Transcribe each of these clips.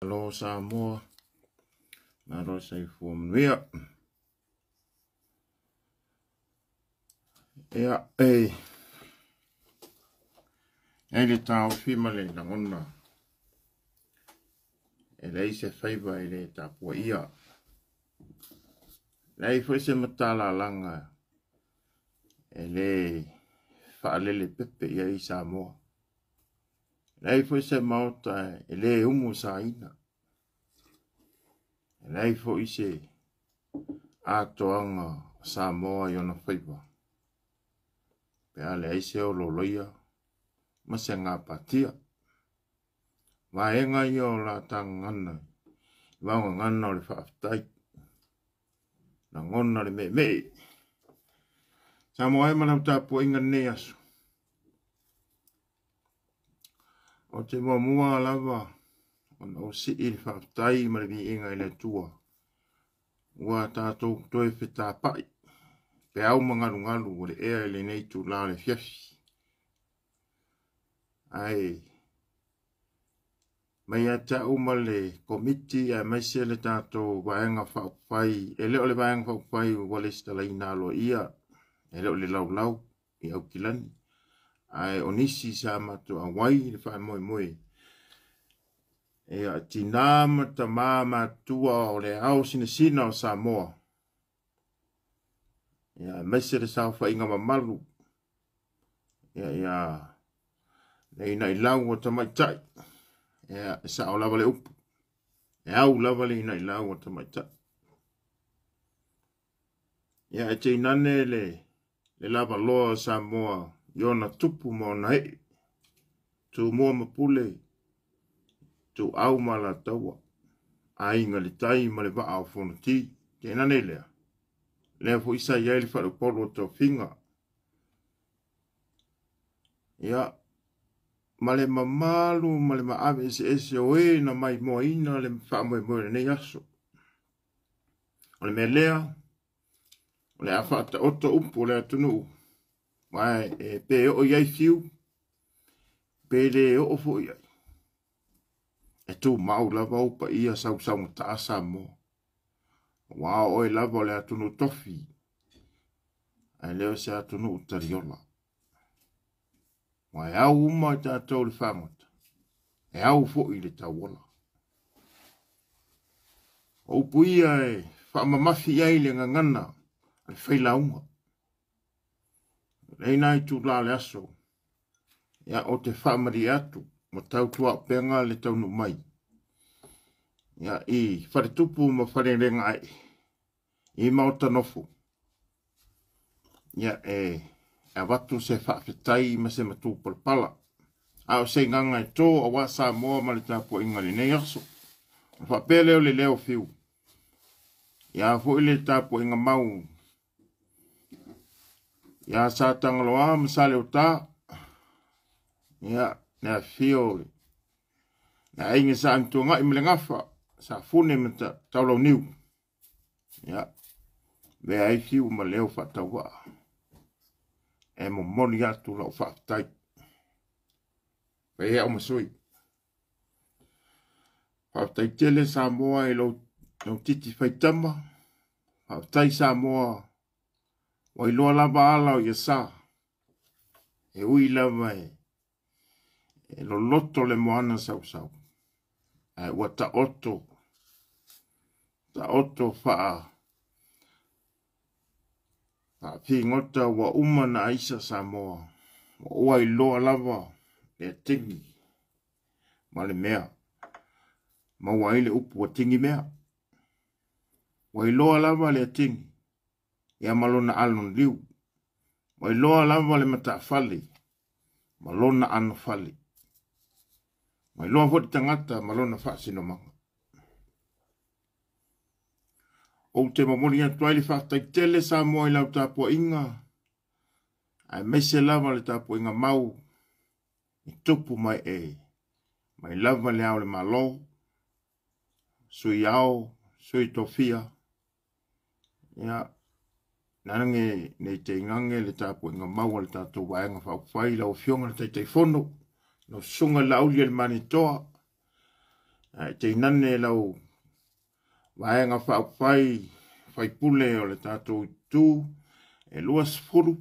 Malo Samoa, malo soifua manuia. Ia, e ai le taofi ma le lagona, e leai se faiva e le tapuaia. Leai foi se matalalaga e le faalele pepe i ai Samoa. Leai foi se maota e le umu saina. E leai foi se atoaga o Samoa i ona faiva. Pe a leai se ololoia ma se gapatia. Vaega ia o la tagana, vaogagana o le faafetai. Lagona le meemee. Samoa e ma lau tapuaiga lenei aso. O te muamua lava ona ou sii le faafetai ma le viiga i le Atua ua tatou toe fetapai peau ma galugalu o le ea i lenei itula o le afiafi. Ae mai ia te au ma le Komiti aemaise le tatou Vaega Faaupufai, e le o le Vaega Faaupufai ua lesitalaina aloaia, e le o le laulau i Aukilani, ae o nisi sa matou auai i le faamoemoe, ia, tina ma tama matutua o le ao sinasina o Samoa, ia, aemaise le saofaiga mamalu, ia, ia, le inailau o tamaitai, ia, e sao lava le upu, e au lava le inailau o tamaitai. Ia, e teinane le lavaloa o Samoa i ona tupu ma ona ee, Tumua ma Pule, Ituau ma Alataua, Aiga i le Tai ma le Vaa o Fonoti. Teinane lea, lea foi sa i ai le faleupolu o tofiga. Ia, ma le mamalu ma le maave eseese o e na maimoaina le faamoemoe o lenei aso. O le mea lea, o le a faataoto upu o le atunuu, ma e pe oo i ai fiu, pe le oo foi i ai. E tumau lava ou paia sausaugata Samoa. Aua o oe lava o le atunuu tofi, ae le o se atunuu taliola. Aua e au uma i tatou le fagota, e au foi le tauola. O upu ia e faamamafi i ai le gagana a le failauga. Lei na itula o le aso, ia o te faamalie atu ma tautuaupega le taunuu mai. Ia i faletupu ma falelega e i maota nofo. Ia e avatu se faafetai ma se matupalapala. A o se igaga e to aua Samoa ma le tapuaiga i lenei aso. Ona faapea lea o le leo fiu. Ia foi le tapuaiga mau ia Satagaloa ma Saleota. Ia le afifio le aiga Sa Antuangai ma le Gafa, Safune ma Taulauniu. Ia, vea ai fiu ma leo faatauvaa. E momoli atu lau faafetai. Fai au ma sui. Faafetai tele Samoa i lou titi faitama. Faafetai Samoa ua iloa lava ala o ia sa. E ui lava e loloto le moana sausau. Ae ua taoto, taoto faa faafigota ua uma na aisa Samoa. Ua iloa lava le tigi ma le mea. Maua ai le upu ua tigi mea. Ua iloa lava le tigi ia ma lona alonliu. Ua iloa lava le matafale ma lona anofale. Ua iloa foi le tagata ma lona faasinomaga. Ou te momoli atu ai le faafetai tele Samoa i lau tapuaiga, aemaise lava le tapuaiga mau i tupu mai e mai lava le ao o le Malo, sui ao, sui tofia, ia, nange nei teingange le tapuaiga mau a le tatou Vaega Faaupufai, lau Afioga i le Taitaifono, lau Susuga i le Laauli a le Manitoa, Ae tainane lau Vaega Faaupufai faipule o le tatou itu e 20,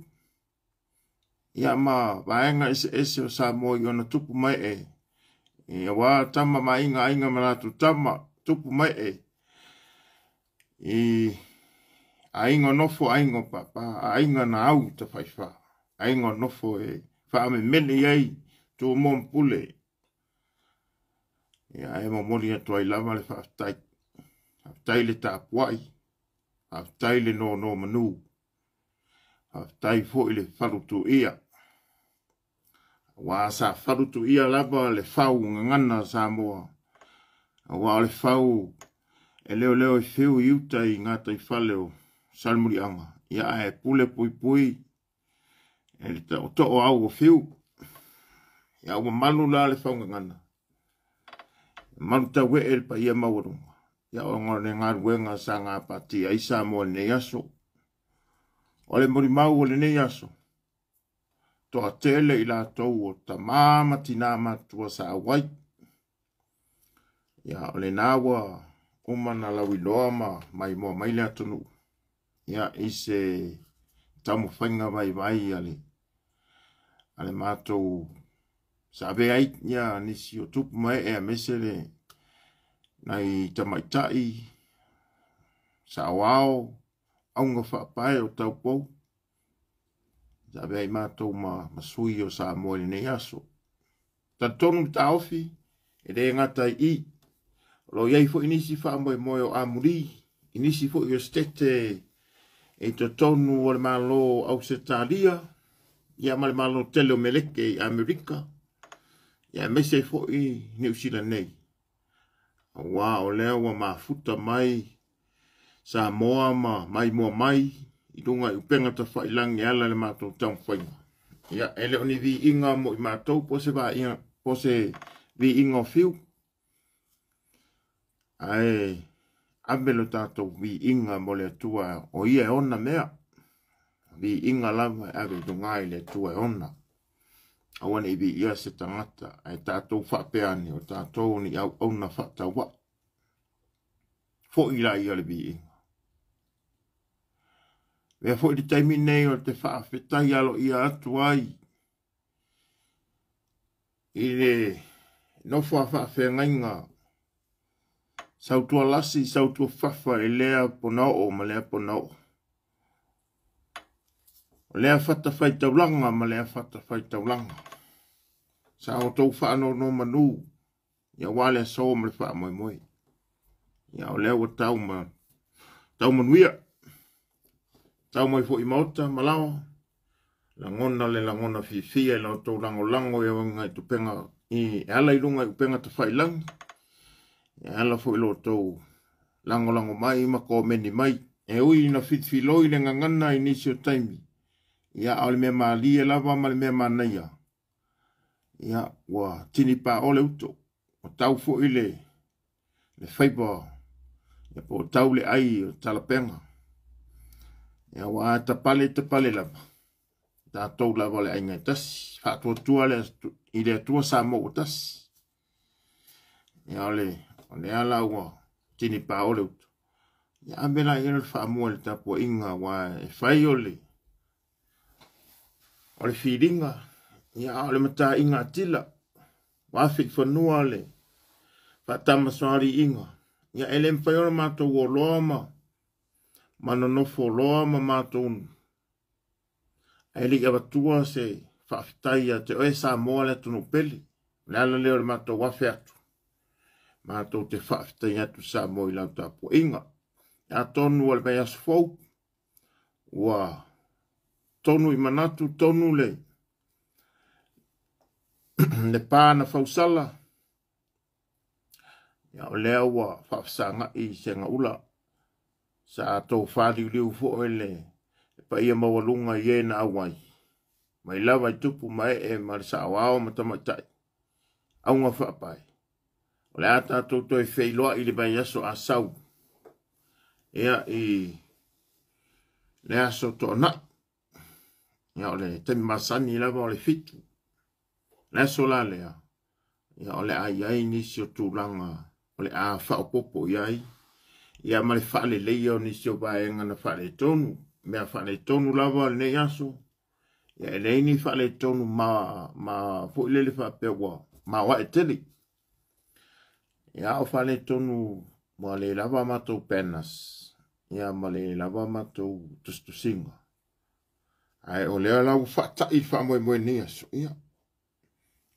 ia ma vaega eseese o Samoa i ona tupu mae e, aua tama ma aiga, aiga ma latou tama, tupu mae i aiga o nofo, aiga o papa, aiga na au i tafaifa, aiga o nofo e faamemele i ai Tumua ma Pule. Ia, e momoli atu ai lava le faafetai. Faafetai le tapuai, faafetai le nonomanu, faafetai foi le falutuia. Aua sa falutuia lava le fau gagana Samoa, aua o le fau e leoleo i fiu i uta i gataifale o Salemuliaga, ia ae pule puipui e le taotoo au o fiu. Ia ua malu la le faugagana, malu tauee le paia maualuga, ia ona o le galuega sa gapatia ai Samoa i lenei aso. O le molimau o lenei aso, toatele i latou o tamā ma tinā matutua sa auai. Ia o lena ua uma na lauiloa ma maimoa mai le atunuu, ia i se taumafaiga vaivai a le matou sa avea ai ia nisi o tupu ma ee aemaise le nai tamaitai saoao auga faapae o taupou sa avea ai matou ma sui o Samoa i lenei aso. Talitonu le taofi e le gata i i, o lo o i ai foi nisi faamoemoe o amuli i nisi foi o setete i totonu o le Malo o Ausetalia, ia ma le Malo tele o Meleke i Amerika, ia aemaise ai foi Niu Sila nei. Aua o lea ua mafuta mai Samoa ma maimoa mai i luga i upega tafailagi e ala i le matou taumafaiga. Ia, e le o ni viiga mo i matou po se vaaiga, po se viiga o fiu, ae ave lo tatou viiga mo le Atua o ia e ona mea. Viiga lava e ave i luga i le Atua e ona. Aua ne i viia se tagata, ae tatou faapea ane o tatou ni auauna faatauai. Foi la ia le viiga. Avea foi le taimi nei o te faafetai aloaia atu ai i le nofo a faafeagaiga Sautualasi, Sautuafafa i lea ponaoo ma lea ponaoo. O lea fatafaitaulaga ma lea fatafaitaulaga. Sa outou faanonomanu ia aua le aso ma le faamoemoe. Ia o lea ua tau ma tau manuia. Tau mai foi i maota ma laoa. Lagona le lagona fiafia i la outou lagolago i auga i tupega i e ala i luga i upega tafailagi. E ala foi lo outou lagolago mai ma komeni mai. E ui ina filifiloi le gagana i nisi o taimi, ia a o le mea malie lava ma le mea manaia, ia ua tini paʻo le uto, ua tau foi le faiva, ia po o tau le ai o talapega. Ia ua tapale tapale lava, tatou lava o le aiga e tasi, faatuatua le i le Atua Samoa ua tasi. Ia o le ala ua tini paʻo le uto. Ia ave la ia le faamua i le tapuaiga, aua e fai o le filiga, ia a o le mataiga atila, ua afe i fanua le faatamasoaliiga. Ia e le mafai ona matou oloa ma nonofo loa ma matou ae le i avatua se faafetai ia te oe Samoa le atunuu pele. O le ala lea o le matou afe atu, matou te faafetai atu Samoa i lau tapuaiga. Atonu o le vaiaso fou ua tonu i manatu, tonu le pa na fausala. Ia o lea ua faafesagai i segaula sa tofa liuliu foi le paia maualuga i e na auai mai lava i tupu ma ee ma le saoao ma tamaitai auga faapae. O le a tatou toe feiloai i le vaiaso a sau, ia i le aso toanai. Ia o le taimi masani lava o le 7. Le aso la lea, ia o le a i ai nisi o tulaga o le a faaopoopo i ai, ia ma le faaleleia o nisi o vaega na faaletonu. Mea faaletonu lava o lenei aso, ia e leai ni faaletonu ma, ma foi lele faapea ua maoae tele. Ia o faaletonu ua le lava matou banners, ia ma le lava matou tusitusiga. Ae o lea la ua faatai le faamoemoe nei aso, ia,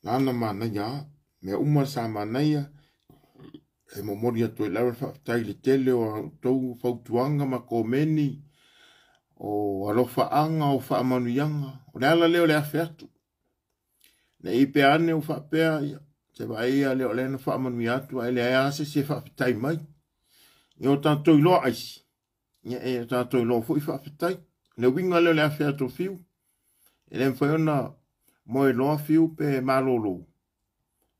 lana manaia a, mea uma sa manaia, e momoli atu ai lava le faafetai i le tele o a outou fautuaga ma komeni, o alofaaga, o faamanuiaga, o le ala lea o le afe atu. Ne i pea ane ua faapea, ia, se vaai ia lea o lea na faamanuia atu, ae leai lava se isi e faafetai mai. Ia o tatou iloa aisi, ia e tatou iloa foi faafetai. Le uiga lea o le afe atu o Fiu, e le mafai ona moe loa Fiu pe malolo,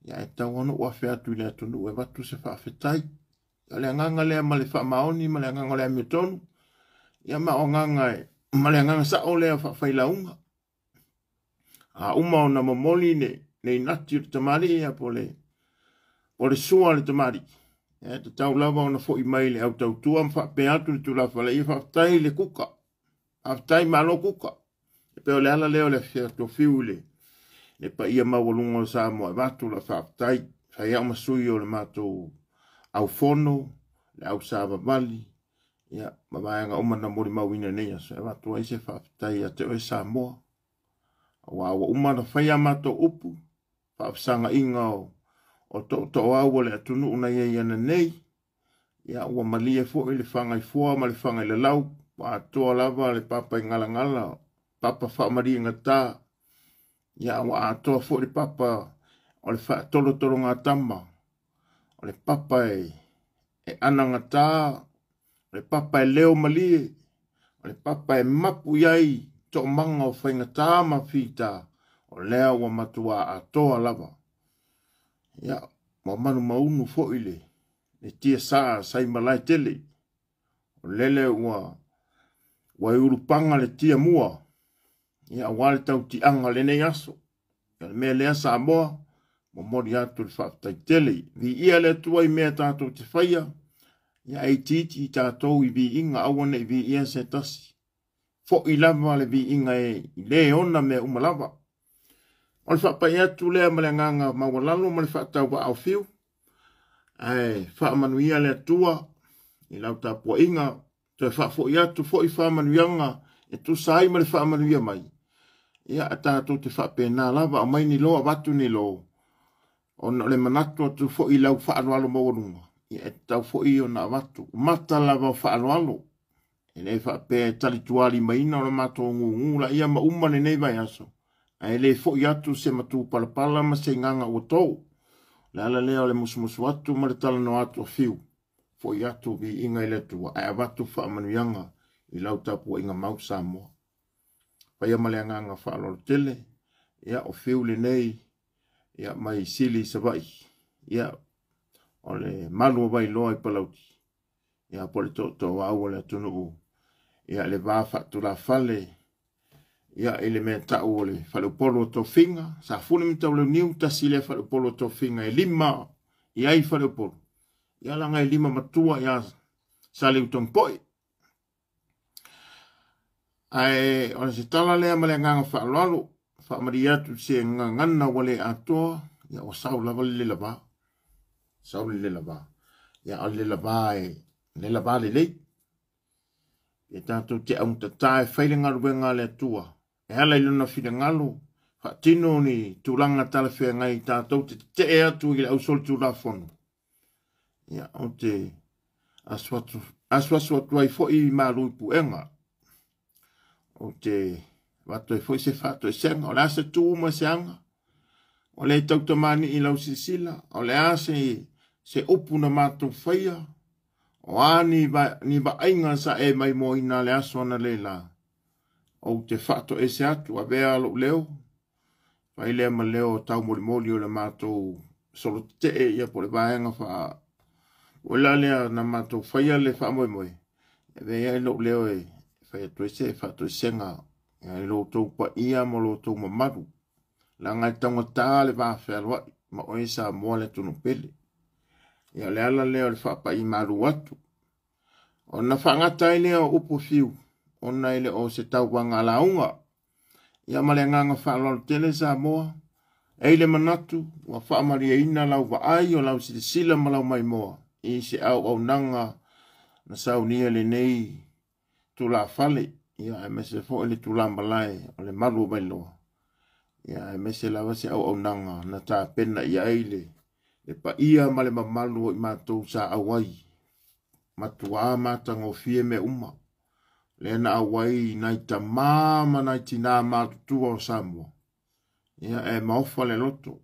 ia e tatau ona ou afe atu i le atunuu e avatu se faafetai. O le agaga lea ma le faamaoni ma le agaga o le amiotonu, ia ma o agaga e, ma le agaga sao lea faafailauga. A uma ona momoli le, le inati o le tamalii ia po le, o le sua a le tamalii, e tatau lava ona foi mai le au tautua ma faapea atu le tulafale, ia faafetai le kuka, faafetai malo kuka. E pei o le ala lea o le afe atu o Fiu i le, le paia maualuga o Samoa e avatu la faafetai. Fai au ma sui o le matou aufono, le au savavali, ia, ma vaega uma na molimauina nei aso, e avatu ai se faafetai ia te oe Samoa. Aua ua uma ona fai a matou upu, faafesagaiga o, o tootooau o le atunuu na i ai ananei, ia ua malie foi le fagaifoa ma le fagailalau, ua atoa lava le papa i galagala, papa faamaliegata, ia ua atoa foi le papa o le faatolotologatama, o le papa e, e anagata, o le papa e leo malie, o le papa e mapu i ai toomaga o faigata ma fita, o lea ua matua atoa lava. Ia, ua manumaunu foi le, le tiasa sai malae tele. O lele ua, ua i ulupaga le tia mua, ia aua le tautiaga o lenei aso. O le mea lea Samoa, momoli atu le faafetai tele. Viia le Atua i mea tatou te faia, ia e itiiti i tatou i viiga, aua ne i viia se tasi. Foi lava le viiga e i le ona mea uma lava. O le faapai atu lea ma le agaga maualalo ma le faatauvaa o Fiu, ae faamanuia le Atua i lau tapuaiga, toe faafoi atu foi faamanuiaga e tusa ai ma le faamanuia mai. Ia, tatou te faapena lava, aumai ni lo, avatu ni lo, ona o le manatu atu foi i lau faaaloalo maualuga, ia e tatau foi ona avatu. Mata lava o faaaloalo, e le faapea e talitualimaina o le matou gugu laia ma uma lenei vaiaso, ae le foi atu se matupalapala ma se igaga ua to. O le ala lea o le musumusu atu ma le talanoa atu o Fiu, foi atu viiga i le Atua, ae avatu faamanuiaga i lau tapuaiga mau Samoa. Faia ma le agaga faaaloalo tele, ia o Fiu lenei, ia mai Sili Savaii, ia o le malu o Vailoa i Palauli, ia po o le tootooau o le atunuu, ia le va faatulafale, ia i le mea tau o le faleupolu o tofiga, Safune ma Taulauniu, tasi lea faleupolu o tofiga e lima i ai faleupolu, ia laga e lima matua ia Saleutogipoe. Ae o se tala lea ma le agaga faaaloalo, faamalie atu se gagana ua le atoa, ia ua sau lava le lelava. Sau le lelava. Ia o le lelava e lelava lelei. Ia tatou te augatata e fai le galuega a le Atua. E ala i lona finagalo, faatino ni tulaga talafeagai tatou te tetee atu i le ausolitulafono. Ia, ou te asuasu atu ai foi i malu i puega. Ou te avatu ai foi se faatoesega. O le a se tu ma se aga? O le tautamani i lau silasila? O le a se, se upu na matou faia? O a ni, va, ni vaaiga sa e maimoaina le aso analeila? Ou te faatoese atu, avea lou leo, fai lea ma leo taumolimoli o le matou solo tetee ia po o le vaega faa o la lea na matou faia le faamoemoe, e avea ai lou leo e fai atu ai se faatoesega i lo outou paia ma lo outou mamalu, leaga e taugata le va fealoai ma oe Samoa le atunuu pele. Ia o le ala lea o le faapai malu atu. Ona faagata ai lea o upu fiu, ona e le o se tauvaga lauga. Ia ma le agaga faaaloalo tele Samoa, e i le manatu ua faamalieina lau vaai o lau silasila ma lau maimoa i se auaunaga na saunia lenei tulafale, ia aemaise foi le tulamalae o le malu o Vailoa, ia aemaise lava se auaunaga na tapena i ai le paia ma le mamalu o i matou sa auai. Matua matagofie mea uma. Lea na auai nai tamā ma nai tinā matutua o Samoa. Ia e maofa le loto.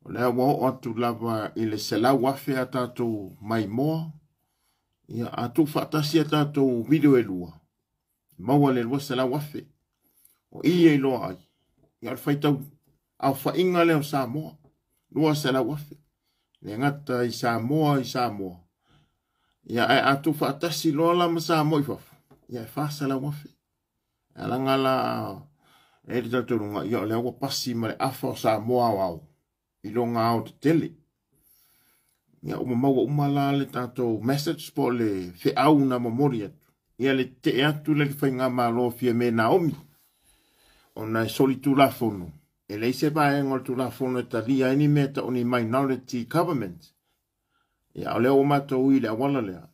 O lea ua oo atu lava i le 100,000 a tatou maimoa. Ia a tuufaatasi a tatou video e lua, maua le 200,000. O i e iloa ai. Ia o le faitau aofaiga lea o Samoa, 200,000. Le gata i Samoa i Samoa. Ia ae a tuufaatasi loa la ma Samoa i fafo, ia e 400,000. Alaga la e le talitonuga, ia o lea ua pasi ma le afa o Samoa aoao i lona ao tetele. Ia ua maua uma la le tatou message po o le feau na momoli atu. Ia le tetee atu le faigamalo Fiame Naomi ona e soli tulafono. E leai se vaega o le tulafono e talia ai ni mea tau ni minority government. Ia o lea ua matou i le auala lea.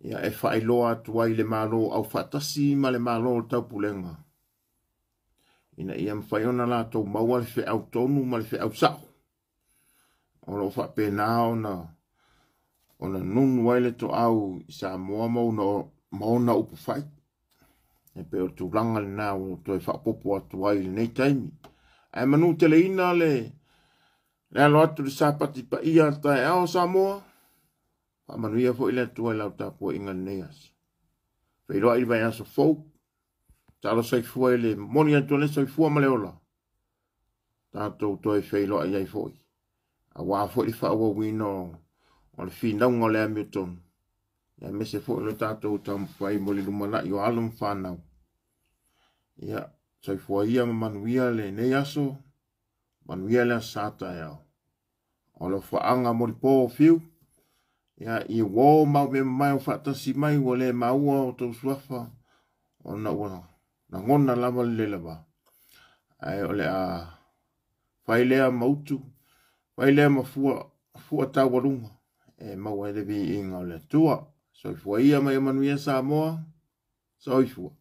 Ia e faailoa atu ai le Malo aufaatasi ma le Malo o le Taupulega ina ia mafai ona latou maua le feau tonu ma le feau sao. O lo o faapena ona nunu ai le toau i Samoa ma ona upu fai. E pei o le tulaga lena ua toe faaopoopo atu ai i lenei taimi. Ae manuteleina le alo atu le sapati paia o taeao Samoa. Faamanuia foi le Atua i lau tapuaiga i lenei aso. Feiloai i le vaiaso fou. Talo soifua i le momoli atu o le soifua ma le ola. Tatou toe feiloai ai foi. Aua foi le faaauauina o le finauga o le amiotonu. Aemaise foi o le tatou taumafai mo le lumanai o alo ma fanau. Ia, soifua ia ma manuia lenei aso, manuia le aso sa taeao. O alofaaga mo le po fiu, ia, i uo mau mea mamae o faatasi mai ua le maua o tou suafa, ona ua lagona lava le lelava. Ae o le a fai lea ma utu, fai lea ma fua, fua taualuga, e maua ai le viiga o le Atua. Soifua ia ma ia manuia Samoa, soifua.